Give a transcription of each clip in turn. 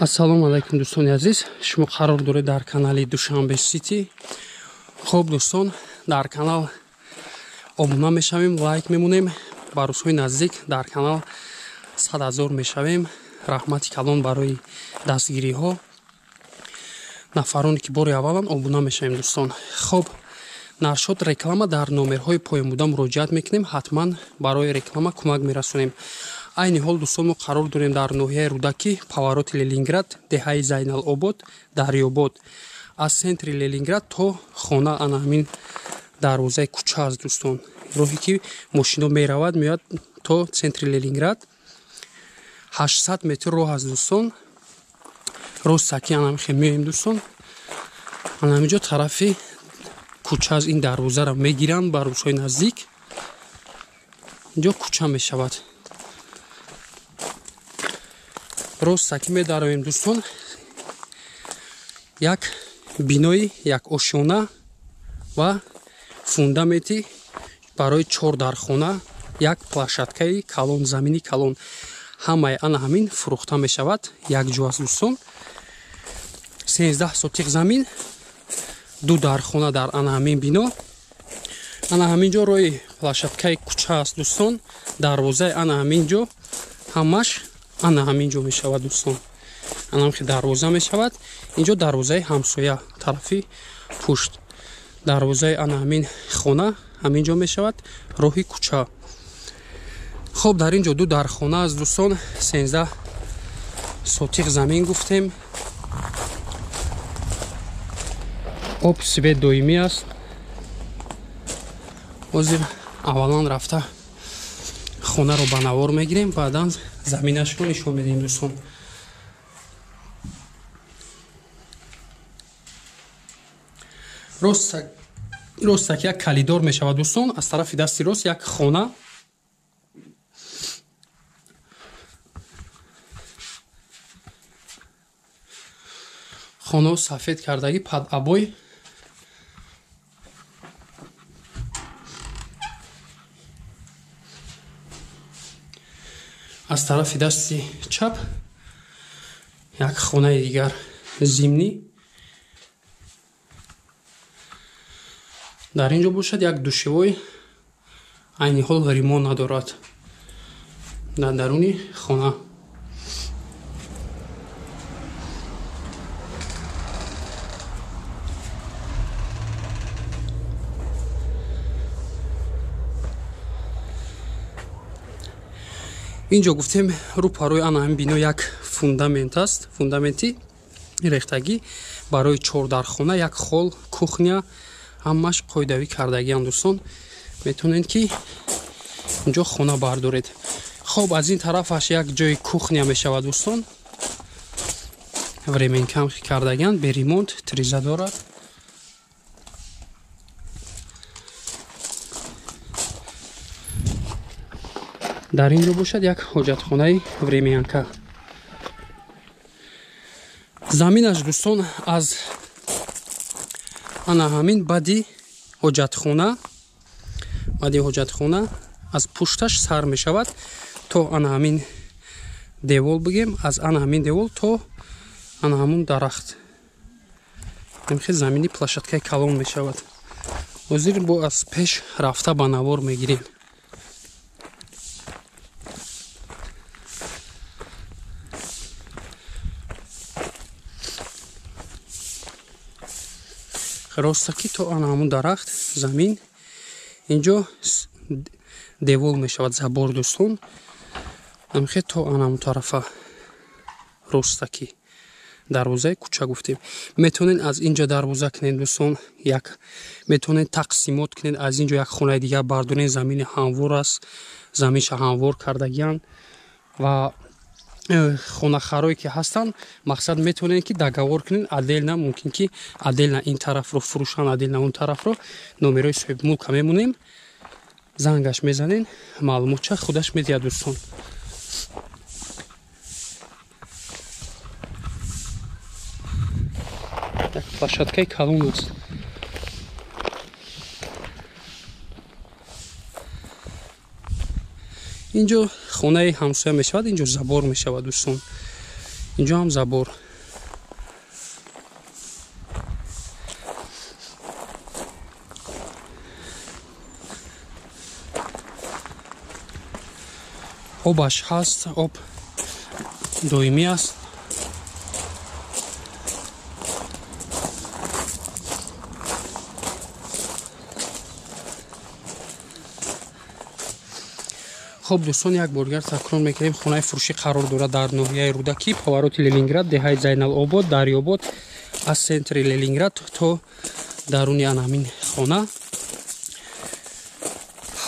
Ассалому алайкум дӯстони азиз, шумо қарор доред дар канали Душанбе Сити. Хуб дӯстон, дар канал обуна мешавем, лайк мемонем. Ба рӯзҳои наздик дар канал 100 000 мешавем. Раҳмати калон барои дастгириҳо. Нафароне ки бори аввалан обуна мешавем дӯстон. Хуб, нашод реклама дар номерҳои поён буда муроҷиат мекунем, ҳатман барои реклама кӯмак мерасонем. Айни ҳол дӯстон мо қарор дорем дар ноҳияи Рӯдакӣ, повороти Ленинград, деҳаи Зайналобод, Дарёбод. Аз центри Ленинград то хона ана ҳамин дарвозаи кӯча аст дӯстон. Роҳе ки мошино меравад, меояд то центри Ленинград. 800 метр роҳ аст дӯстон. Рост ки ана ҳамин меоем дӯстон. Ана ҳамин ҷо тарафи кӯча аз ин дарвозаро мегиранд ба рӯзҳои наздик. Инҷо кӯча мешавад. Рост ки медароем дӯстон, як бинои як ошёна ва фундаменти барои 4 дархона, як площадкаи калон, замини калон. Ҳамаи ана ҳамин фурӯхта мешавад якҷо аст дӯстон. 13 сотиқ замин, 2 дархона дар ана ҳамин бино. Ана ҳамин ҷо роҳи площадкаи кӯча аст дӯстон. Дарвозаи ана ҳамин ҷо ҳамаш ана ҳамин ҷо мешавад дӯстон. Ана ҳамин дарвоза мешавад. Инҷо дарвозаи ҳамсоя тарафи пушт. Дарвозаи ана ҳамин хона ҳамин ҷо мешавад, роҳи кӯча. Хоб, дар ин ҷо 2 дархона аст дӯстон. 13 сотиқ замин гуфтем. Об свет доимӣ аст. Ҳозир аввалан рафта хонаро ба навор мегирем, баъдан заминашро нишон медиҳем дӯстон. Рост як калидор мешавад дӯстон. Аз тарафи дасти рост як хона. Хонао сафед кардагӣ, пад абой. Аз тарафи дасти чап як хонаи дигар зимнӣ. Дар ин ҷо бошад як душевой, айни ҳол ремонт надорад дар даруни хона. Инҷо гуфтем рӯпарои ана ҳамин бино як фундамент аст, фундаменти рехтагӣ барои 4 дархона, як хол, кухня, ҳамаш қоидавӣ кардагианд дӯстон. Метавонед ки инҷо хона бардоред. Хоб, аз ин тарафаш як ҷои кухня мешавад дӯстон. Временкам кардагианд, бе ремонт, триза дорад. Дар ин ҷо бошад як ҳоҷатхонаи временка. Заминаш дӯстон аз ана ҳамин баъди ҳоҷатхона, аз пушташ сар мешавад то ана ҳамин девол бигем, аз ана ҳамин девол то ана ҳамун дарахт. Ҳамин замини площадкаи калон мешавад. Ҳозир бо аз пеш рафта ба навор мегирем. Роста ки то ана ҳамун дарахт замин инҷо девол мешавад, забор дӯстон. Ҳамхе то ана ҳамун тарафа роста ки дарвозаи кӯча гуфтем. Метавонед аз инҷо дарвоза кунед дӯстон, як метавонед тақсимот кунед, аз инҷо як хонаи дигар бардоред. Замини ҳамвор аст, заминша ҳамвор кардагианд ва хонахарое ки ҳастанд, мақсад метавонед ки договор кунед отдельно, мумкин ки отдельно ин тарафро фурӯшанд, отдельно он тарафро. Номерои соҳибмулка мемонем, зангаш мезанед, маълумотча худаш медиҳад дӯстон. Як площадкаи калон аст. Инҷо хонаи ҳамсоя мешавад, инҷо забор мешавад дӯстон. Инҷо ҳам забор. Обаш ҳаст, об доимӣ аст. Хоб дӯстон, як бор дигар такрор мекунем, хонаи фурӯшӣ қарор дорад дар ноҳияи Рӯдакӣ, повороти Ленинград, деҳаи Зайналобод, Дарёбод. Аз центри Ленинград то даруни ан ҳамин хона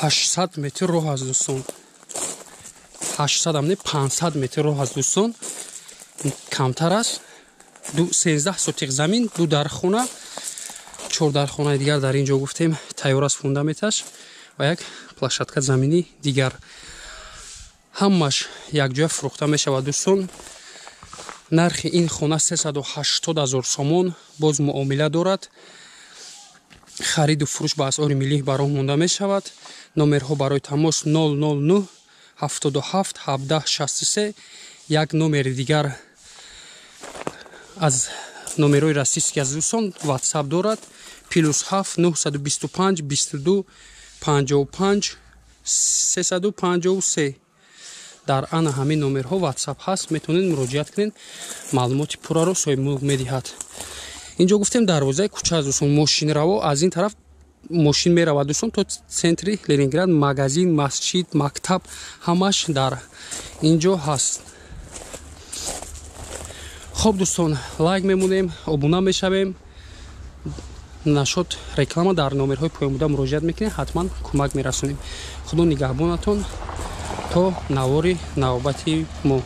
800 метр роҳ аст дӯстон. 800 ам не, 500 метр роҳ аст дӯстон, камтар аст. 13 сотиқ замин, 2 дархона, 4 дархонаи дигар дар ин ҷо гуфтем тайёр аст фундаменташ ва як площадка заминӣ дигар. Ҳамаш якҷоя фурӯхта мешавад дӯстон. Нархи ин хона 380 000 сомон, боз муомила дорад. Хариду фурӯш ба асъори миллӣ ба роҳ монда мешавад. Номерҳо барои тамос 009 77 17 63. Як номери дигар аз номерҳои российский аз дӯстон WhatsApp дорад: +7 925 22 55 353. Дар ана ҳамин номерҳо WhatsApp ҳаст, метавонед муроҷиат кунед, маълумоти пурраро соҳибмулк медиҳад. Инҷо гуфтем дарвозаи кӯча аст дӯстон, мошинраво аз ин тараф мошин меравад дӯстон то центри Ленинград, магазин, масҷид, мактаб ҳамаш дар инҷо ҳаст. Хоб дӯстон, лайк мемонем, обуна мешавем. Нашод реклама дар номерҳои поёнбуда муроҷиат мекунед, ҳатман кӯмак мерасонем. Худо нигаҳбонатон то навори навбати мо.